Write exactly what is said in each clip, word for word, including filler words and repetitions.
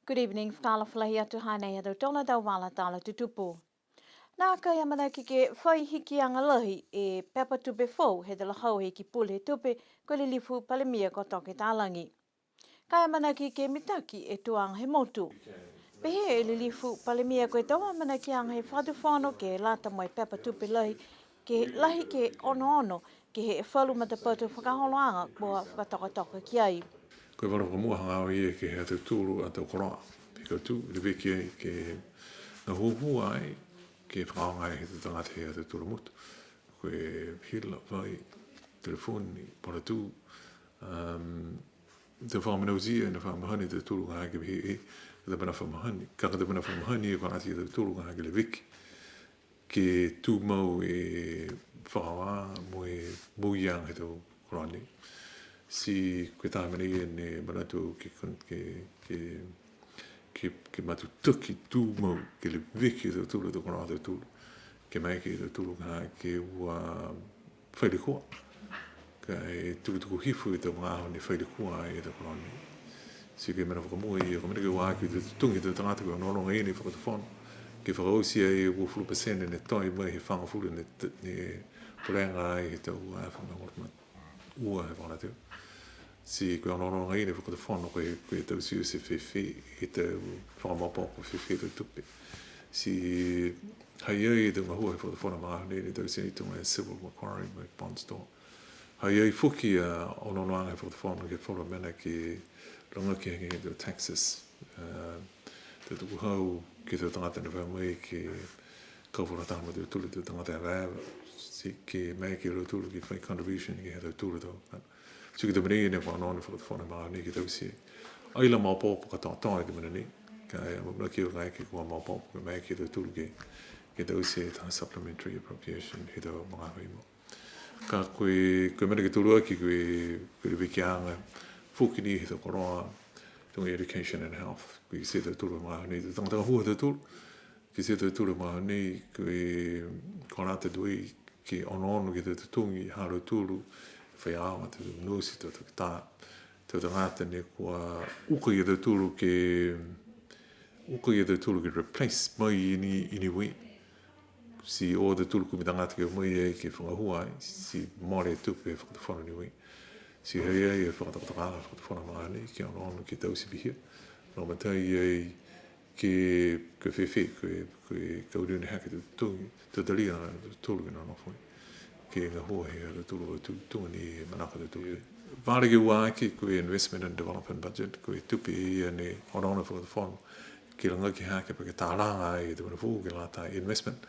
Good evening, fakaalofa lahi atu, hanei ha tautolu a tau vala tala tutupu. Nākai amanaki ke fai hikiaga lahi e pepa tupe foou he talahau he Iki Pule he Tupe, ko e Lilifu Palemia ko Toke Talagi. Ka e amanaki ke mitaki e tuaga he motu. Pehē e Lilifu Palemia ko e tau amanakiaga he Fakatufono ke lata mo e pepa tupe lahi, ke lahi ke onoono ke he falu matapatu fakaholoaga kua fakatokatoka ki ai. Ko e vala fakamua hagaao ia ke he ha tautolu a tau koloa, he kautū, leveki ai ke gahua ai, ke fakaaoga ai he tau tagata he ha tautolu a motu. Ko e hila, vai, telefoni, polatū, um, tau fakamanatu ia, ne fa mahani a tautolu ka hake pehē, e, ka tau mena fa mahani, ka, ka tau mena fa mahani, kua lata ia tautolu ka hake leveki ke tumau e fakaaoga mo e moui he tau koloa nei. Ti ko e taha mena ia ne manatu ke, ke, ke, ke, ke matutaki tumau, ke leveki e tautolu, tau koloa ha tautolu. Ke maeke e tautolu ka ke ua fai lekua. Ka e tukutuku hifo e tau magaaho ne fai lekua ai e tau koloa nei. Ti ko e mena fakamua ia, ko e mena ke ua aki e tau totogi he tau tagata kua onoonoaga ni he Fakatufono. Ke fakaoti ai e uafulu pasene ne toe mai he fagofulu ne, ne pulega ai he tau ua afe mo e hogofulu ma ua he fakalataha. Ti ko e onoonoaga ni he Fakatufono ko e, ko e taute e fēfē e tau fakamaopoopo, fēfē e tau tupe. Ti ha i ai e tau gahua he Fakatufono he magaaho nei, ne taute ai tuga e civil macquarie mo e bond store. Ha i ai foki a onoonoaga he Fakatufono ke he falu mena ke lagaki hake e tau taxes, a, tau tukuhau ke he tau tagata ne fai mai ke kau fakalataha mo tautolu e tau tagata evaeva, ti ke maeke a lautolu ke fai contribution ke he ha tautolu a tau. Ti ko e tau mena ia ne kua onoono e Fakatufono he magaaho nei ke taute. Ai la maopoopo katoatoa e tau mena nei, ka e amaamanaki au kaeke kua maopoopo, ke maeke a tautolu ke, ke taute e taha supplementary appropriation he tau magaaho i mua. Ka ko e, ko e mena ke tolu aki, ko e, ko e levekiaga foki ni he tau koloa, tuga e education and health. Ko e kitia e tautolu he magaaho nei, tau tagata gahua ha tautolu, kitia e tautolu he magaaho nei, ko e, kua lata tuai ke onoono ke he tau totogi ha lautolu, faiaoga, tau nurse, tau takitā, tau tagata ne kua uka ia tautolu ke, uka ia tautolu ke replace mai i ni, i Niue. Ti o tautolu kumi tagata ke o mai ai ke fakagahua ai, ti mole e tupe he Fakatufono Niue. Ti ha i ai e fakatokatokaaga he Fakatufono he magaaho nei, ke onoono ke taute pihia. Lagomatai ai ke, ke fēfē, ke, ke kau liu ni hake e tau totogi, tau talia a tautolu ke nonofo ai. Ke gahua he ha tautolu a tau totogi ni manako a tautolu. Vale ke ua aki ko e investment and development budget, ko e tupe ia ne onoono e Fakatufono ke lagaki hake po ke talaga ai e tau mena foou ke lata e investment,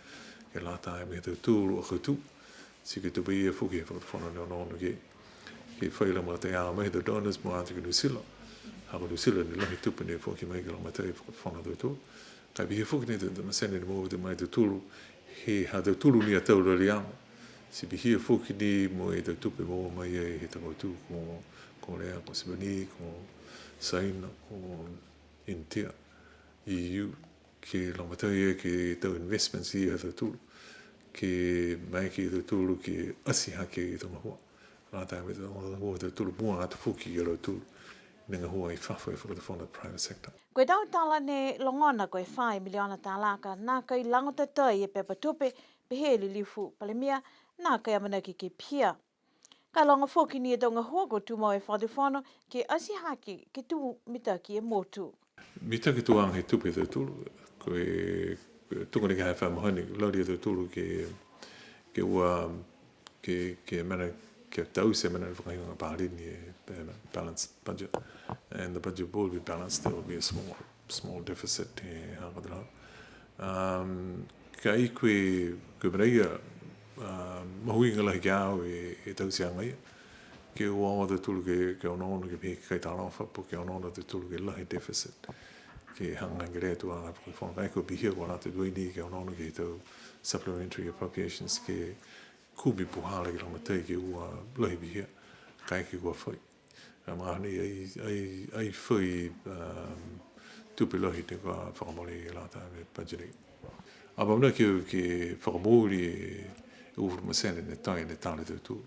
ke lata ai mo e ha tautolu a kautū. Ti ko e tupe ia foki he Fakatufono ne onoono ke, ke fai lagomataiaga mai he tau donors mo e atu ki Niu Silani. Ha ko Niu Silani ne lahi e tupe ne foaki mai ke lagomatai e Fakatufono ha tautolu. Ka e pihia foki ni e tau masini ne moua mai e tautolu, he ha tautolu ni a tau laliaga. Ti pihia foki ni mo e tau tupe moua mai ai he tau kautū ko, ko Korea, ko Sipani, ko Saina, ko India, E U, ke lagomatai ke he tau investments ia ha tautolu, ke maeke a tautolu ke ati hake e tau gahua. Lata mo e tau gahua ha tautolu, mua atu foki ia lautolu ne gahua i fafo he Fakatufono private sector. Ko e tau tala ne logona ko e fā e miliona tālā ka nākai lagotatai e pepa tupe, pehē e Lilifu Palemia, nākai amanaki ke pihia. Ka e loga foki ni e tau gahua kua tumau e Fakatufono ke ati hake ke tū mitaki e motu. Mitaki tuaga he tupe ha tautolu, ko e, ko e tuga ni ke he fa mahani, lali a tautolu ke, ke ua, ke, ke mena, ke taute e mena fakahigoa palini e, e balance budget. And the budget will be balanced, there will be a small, small deficit he haaku talahau. Um, ka e ko e, ko e mena ia, um, mahuiga lahi ki a au e, e tauteaga ia. Ke ua o tautolu ke, ke onoono ke pehē ke kaitalofa, po ke onoono tautolu ke lahi deficit. Ke hagahaga ke lē tuaga he Fakatufono, ka e kua pihia kua lata tuai ni ke onoono ke he tau supplementary appropriations ke kumi puhala ke lagomatai ke ua lahi pihia, kaeke kua fai. Ka e magaaho nei ai, ai, ai fai, um, tupe lahi ne kua fakamole e lata mo e budget. Amaamanaki au ke fakamooli e uafulu masene ne tai ne tala e tautolu.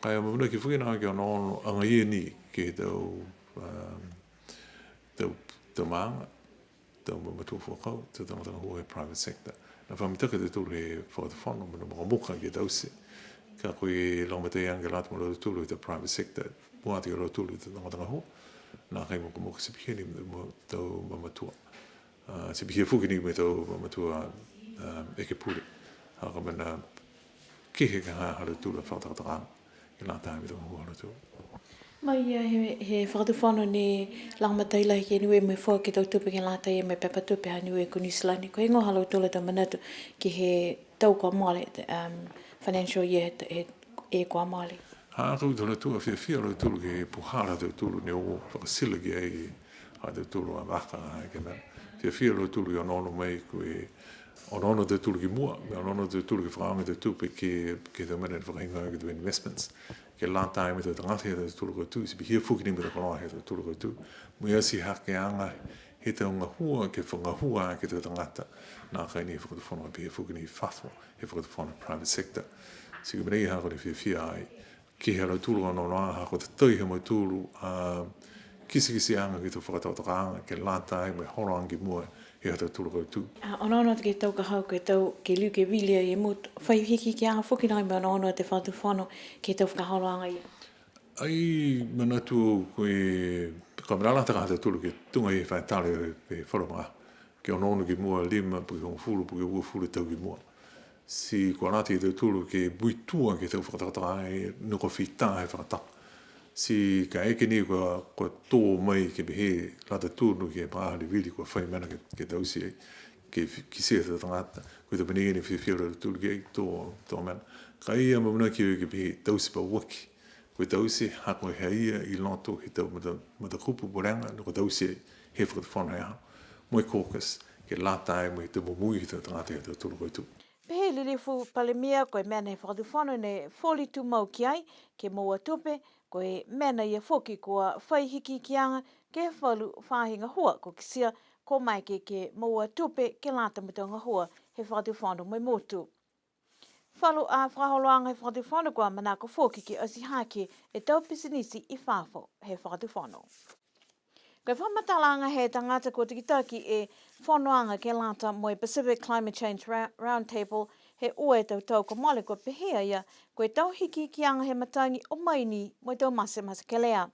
Ka e amaamanaki foki nā ke onoono agaia ni ke he tau, um, tau tau maaga, tau mamatua fuakau, tau tagata gahua he private sector. Ne fa mitaki a tautolu he fakatufono, mo e mukamuka ke taute. Ka ko e lagomataiaga ke lata mo lautolu he tau private sector, mua atu ke lautolu he tau tagata gahua. Nākai mukamuka ti pihia ni mo e tau mamatua. A, ti pihia foki ni mo e tau mamatua, a, ekepule. Ha ko e mena kehe ka ha ha lautolu a fakatokatokaaga ke lata mo e tau gahua ha lautolu. Mai ia he, he fakatufono ne lagomatai lahi ki Niue mo e foaki e tau tupe ke lata ia mo e pepa tupe ha Niue ko Niu Silani. Ko e heigoa ha lautolu a tau manatu ke he tau kua mole, um, financial year he, he, e kua mole. Ha ko e tau lautolu, fiafia a lautolu ke he puhala ha tautolu ne o fakasila ki ai ha tautolu a vaka, ke mena. Fiafia a lautolu ke onoono mai ko e onoono a tautolu ki mua, mo e onoono a tautolu ke fakaaoga e tau tupe ke, ke he tau mena ne fakahigoa ko e tau investments. Ke lata mo e tau tagata he ha tautolu a kautū, ti pihia foki ni mo e tau koloa he ha tautolu a kautū. Mo e ati hakeaga he tau gahua, ke fakagahua ke he tau tagata. Nākai ni he fakatufono, pihia foki ni fafo he fakatufono private sector. Ti ko e mena ia ha ko e fiafia ai. Ke he ha lautolu a onoonoaga ha ko e tatai ha mautolu a kitekiteaga ke he tau fakatokatokaaga, ke lata mo e holoaga ki mua he ha tautolu a kautū. A, onoono atu ke he tau ka hau, ke he tau ke liu ke vili ai e motu, fai hikihikiaga foki nai mo e onoono atu e fakatufono ke he tau fakaholoaga ia. Ai manatu au ko e, ka mena lata ka ha tautolu ke tuga e fai tala e, e falu magaaho. Ke onoono ki mua lima, po ke hogofulu, po ke uafulu e tau ki mua. Ti kua lata ia tautolu ke muitua ke he tau fakatokatokaaga ne kua fita he fakatau. Ti kaeke ni kua, kua tō mai ke pehē lata tonu ke he magaaho ne vili kua fai mena ke, ke taute ai, ke fi-, kitia e tau tagata. Ko e tau mena ia ne fiafia a lautolu ki ai, tō, tō mena. Ka e amanaki ke pehē taute pauaki. Ko e taute ha ko e haia i loto he tau mata-, matakupu pulega ne kua taute he fakatufono he aho. Mo e caucus, ke lata mo e tau momoui he tau tagata he ha tautolu a kautū. Pehē e Lilifu Palemia ko e mena he fakatufono ne foli tumau ki ai, ke moua tupe, ko e mena ia foki kua fai hikihikiaga ke he falu faahi gahua kua kitia kua maeke ke moua tupe ke lata mo e tau gahua he fakatufono mo e motu. Falu a fakaholoaga he fakatufono kua manako foki ke ati hake e tau pisinisi i fafo he fakatufono. Ko e fakamatalaaga he tagata kua takitaki e fonoaga ke lata mo e Pacific Climate Change Ra-, Roundtable he ua e tau tau kua mole kua pehē a ia, ko e tau hikihikiaga he matagi o mai ni mo e tau matematekelea.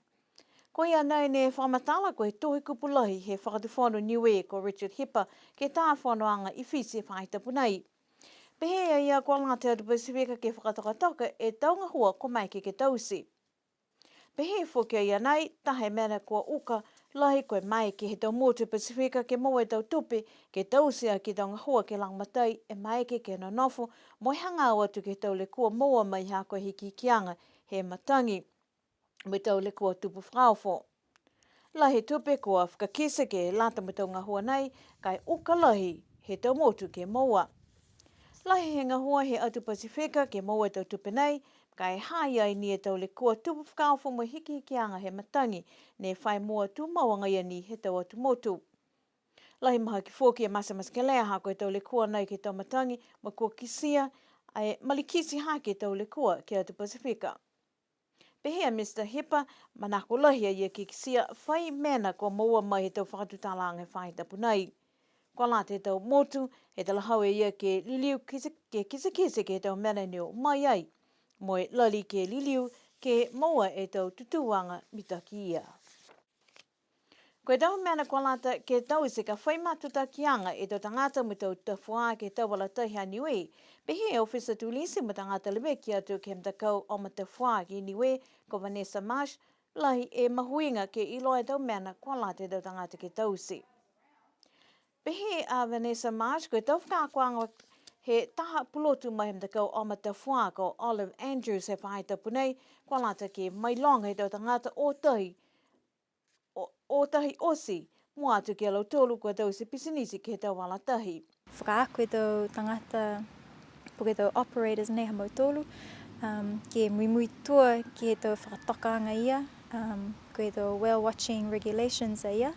Ko ia nei ne fakamatala ko e tohi kupu lahi he fakatufono Niue ko Richard Hipa ke he tā fonoaga i Fisi he faahi tapu nei. Pehē a ia kua lata e atu Pasifika ke fakatokatoka e tau gahua kua maeke ke taute. Pehē foki a ia nei, taha e mena kua uka lahi ko e maeke he tau motu Pasifika ke moua e tau tupe, ke taute aki e tau gahua ke lagomatai e maeke ke nonofo, mo e hagaao atu ke he tau lekua moua mai ha ko e hikihikiaga he matagi mo e tau lekua tupu fakaofo. Lahi e tupe kua fakakite ke lata mo e tau gahua nei, ka e uka lahi he tau motu ke moua. Lahi he gahua he atu Pasifika ke moua e tau tupe nei, ka e ha i ai ni e tau lekua tupu fakaofo mo e hikihikiaga he matagi, ne fai mua tumau agaia ni he tau atu motu. Lahi mahaki foki e matematekelea ha ko e tau lekua nei ke he tau matagi, mo e kua kitia, e malikiti hake e tau lekua ke he atu Pasifika. Pehē a Mr Hipa, manako lahi a ia ke kitia fai mena kua moua mai he tau fakatutalaaga he faahi tapu nei. Kua lata e tau motu, he talahau e ia ke liliu kite-, ke kitekite ke he tau mena ne o mai ai. Mo e lali ke liliu, ke moua e tau tutūaga mitaki ia. Ko e tau mena kua lata ke taute ka fai matutakiaga e tau tagata mo e tau tafuā ke he tau vala tahi ha Niue. Pehē e Ofisa Tulisi mo e Tagata Leveki atu ke he matakau Oma Tafuā ki Niue, ko Vanessa Marsh, lahi e mahuiga ke iloa e tau mena kua lata e tau tagata ke taute. Pehē a Vanessa Marsh, ko e tau fakaakoaga he taha pulotu mai he matakau Oma Tafuā ko Olive Andrews he faahi tapu nei, kua lata ke mailoga he tau tagata o tahi, o, o tahi oti, mua atu ki a lautolu kua taute pisinisi ke he tau vala tahi. Fakaako e tau tagata, po ke tau operators nei ha mautolu, um, ke muimui tua ke he tau fakatokaaga ia, um, ko e tau whale watching regulations a ia,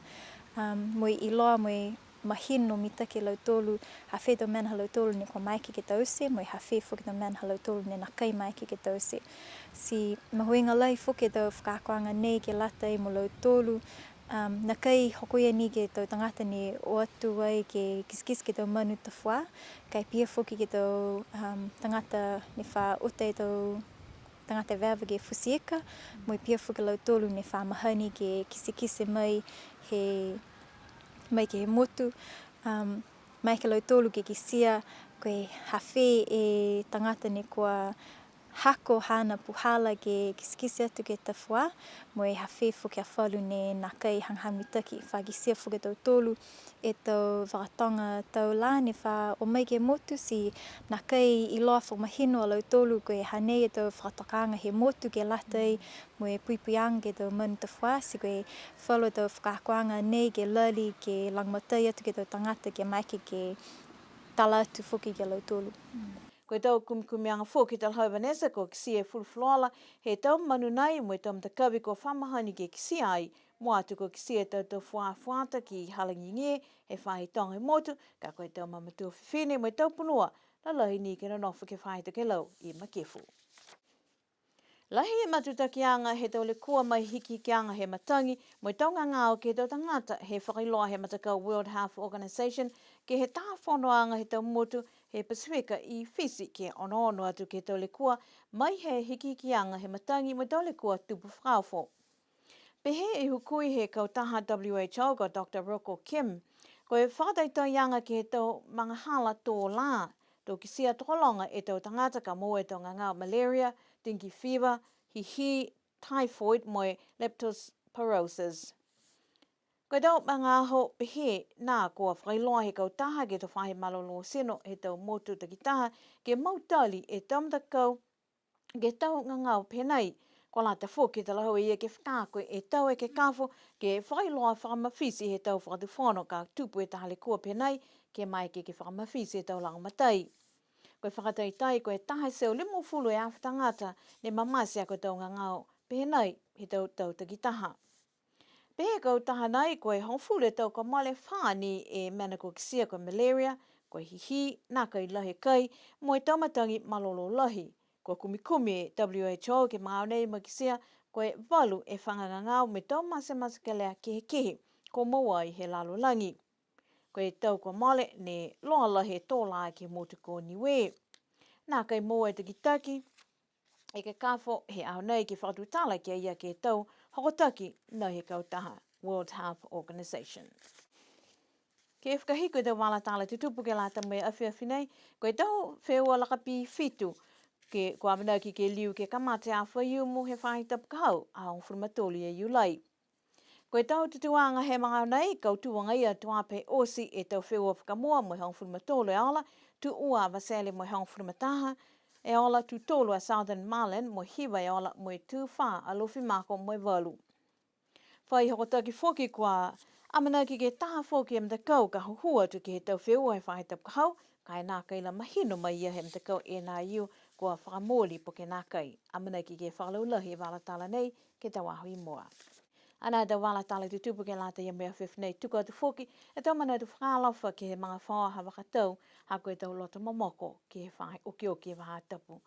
um, mo e iloa mo e mahino mitaki e lautolu, ha fē tau mena ha lautolu ne kua maeke ke taute, mo e ha fē foki tau mena ha lautolu ne nākai maeke ke taute. Ti mahuiga lahi foki e tau fakaakoaga nei ke lata mo lautolu, Um, nākai hoko ia ni ke he tau tagata ne o atu ai ke kitekite ke he tau manu tafuā, ka e pihia foki ke he tau, um, tagata ne fa uta e tau tagata evaeva ke he futi ika, mo e pihia foki a lautolu ne fa mahani ke kitekite mai he, mai ke he motu, um, maeke a lautolu ke kitia ko e ha fē e tagata ne kua hako haana puhala ke kitekite atu ke he tafuā, mo e ha fē foki a falu ne nākai hagahaga mitaki. Fa kitia foki e tautolu e tau fakatoga tau lā ne fa o mai ke he motu, ti nākai iloa fakamahino a lautolu ko e hanei e tau fakatokaaga he motu ke lata mo e puipuiaga ke he tau manu tafuā, ti ko e falu a tau fakaakoaga nei ke lali ke lagomatai atu ke he tau tagata ke maeke ke tala atu foki ki a lautolu. Ko e tau kumikumiaga foki talahau e Vanessa, kua kitia e fulufuluola he tau manu nai mo e tau matakavi kua fa mahani ke kitia ai, mua atu kua kitia e tau tafuā fuata ki Halagigie he faahi toga he motu, ka ko e tau mamatua fifine mo e tau punua lalahi ni ke nonofo ke he faahi tokelau i Makefu. Lahi e matutakiaga he tau lekua mai hikihikiaga he matagi mo e tau gagao ke he tau tagata, he fakailoa he matakau World Health Organization ke he taha fonoaga he tau motu he Pasifika i Fisi, ke onoono atu ke he tau lekua mai he hikihikiaga he matagi mo e tau lekua tupu fakaofo. Pehē e hukui he kautaha W H O ko Doctor Roko Kim, ko e fakataitaiaga ke he tau magahala tō lā, to kitia tokologa e tau tagata ka moua e tau gagao malaria, dengue fever, hihī, typhoid mo e leptospirosis. Ko e tau magaaho pehē nā kua fakailoa he kautaha ke he tau faahi malolō tino he tau motu takitaha ke mautali e tau matakau ke he tau gagao pehē nai. Kua lata foki e talahau e ia ke fakaako e tau ekekafo ke fakailoa fakamafiti he tau fakatufono ka tupu e taha lekua pehē nai, ke maeke ke fakamafiti e tau lagomatai. Ko e fakataitai ko e taha e teau limagofulu e afe tagata ne mamate aki e tau gagao pehē nai he tau tau takitaha. Pehē e kautaha nai, ko e hogofulu e tau kua mole, fā ni e mena kua kitia, ko e malaria, ko e hihī, nākai lahi e kai, mo e tau matagi malolō lahi. Kua kumikumi e W H O ke he magaaho nei mo e kitia ko e valu e faga gagao mo e tau matemate kelea kehekehe kua moua ai he lalolagi. Ko e tau kua mole ne loa lahi e tō lā ke he motu ko Niue. Nākai moua e takitaki ekekafo he aho nei ke fakatutala ki a ia ke he tau hokotaki nai he kautaha World Health Organization. Ke fakahiku e tau vala tala tutupu ke lata mo e afiafi nei, ko e tau feua lakapī fitu ke, kua amanaki ke liu ke kamata he aho Faiumu he faahi tapu ka hau, aho hogofulu ma tolu ia Iulai. Ko e tau tutūaga he magaaho nei, kautū agaia tuai pē oti e tau feua fakamua mo e hogofulu ma tolu e ola, tū ua a Avatele mo e hogofulu ma taha e ola, tū tolu a Southern Marlin mo e hiva e ola, mo e tū fā a Alofi Mako mo e valu. Fai hokotaki foki kua amanaki ke taha foki e matakau ka hūhū atu ke he tau feua he faahi tapu ka hau, ka e nākai la mahino mai ia he matakau N I U kua fakamooli po ke nākai. Amanaki ke fakalaulahi e vala tala nei ke he tau aho i mua. A nei e tau vala tala tutupu ke lata ia mo e afiafi nei, tuku atu foki e tau manatu fakaalofa ke he magafaoa ha Vakatau, ha ko e tau loto momoko ke he faahi okioki he faahi tapu